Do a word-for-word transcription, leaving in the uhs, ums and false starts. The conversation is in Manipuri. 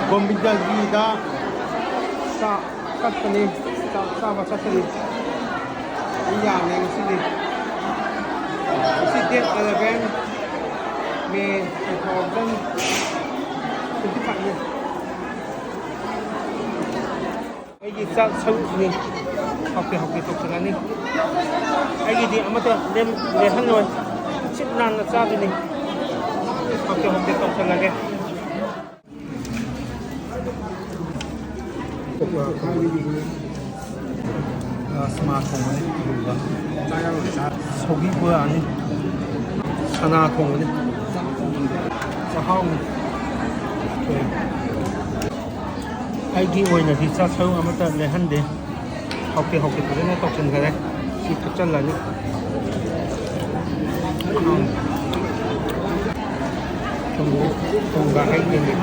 ꯒꯣꯕꯤꯟꯗꯒꯤꯗ ꯆꯥꯛ ꯀꯠꯄꯅꯤ, ꯆꯥꯛ ꯆꯥꯕ ꯆꯠꯄꯅꯤ꯫ ꯃꯤ ꯌꯥꯝꯃꯦ ꯉꯁꯤꯗꯤ꯫ ꯉꯁꯤ date eleven May two thousand twenty five ꯅꯤ꯫ ꯑꯩꯒꯤ ꯆꯥꯛ ꯁꯔꯨꯛꯅꯤ꯫ ꯍꯥꯎꯇꯦ ꯍꯥꯎꯇꯦ ꯇꯧꯁꯜꯂꯅꯤ꯫ ꯑꯩꯒꯤꯗꯤ ꯑꯃꯠꯇ ꯂꯦꯝ-, ꯂꯦꯝꯍꯜꯂꯣꯏ꯫ ꯁꯤꯠ ꯅꯥꯟꯅ ꯆꯥꯗꯣꯏꯅꯤ꯫ ꯍꯥꯎꯇꯦ ꯍꯥꯎꯇꯦ ꯇꯧꯁꯜꯂꯒꯦ꯫ ꯔꯥꯁꯃꯥ ꯊꯣꯡꯕꯅꯤ꯫ ꯁꯧꯒꯤ ꯕꯣꯔꯥꯅꯤ꯫ ꯁꯅꯥ ꯊꯣꯡꯕꯅꯤ꯫ ꯆꯥꯛꯍꯥꯎꯅꯤ꯫ ꯑꯩꯒꯤ ꯑꯣꯏꯅꯗꯤ ꯆꯥꯛ ꯁꯔꯨꯛ ꯑꯃꯠꯇ ꯂꯦꯝꯍꯟꯗꯦ꯫ ꯍꯥꯎꯇꯦ ꯍꯥꯎꯇꯦ ꯐꯖꯅ ꯇꯧꯁꯤꯟꯈꯔꯦ꯫ ꯁꯤ ꯊꯨꯞꯆꯜꯂꯅꯤ꯫ ꯊꯨꯝ-, ꯊꯨꯝꯒ ꯍꯩ ꯀꯦꯅꯤ꯫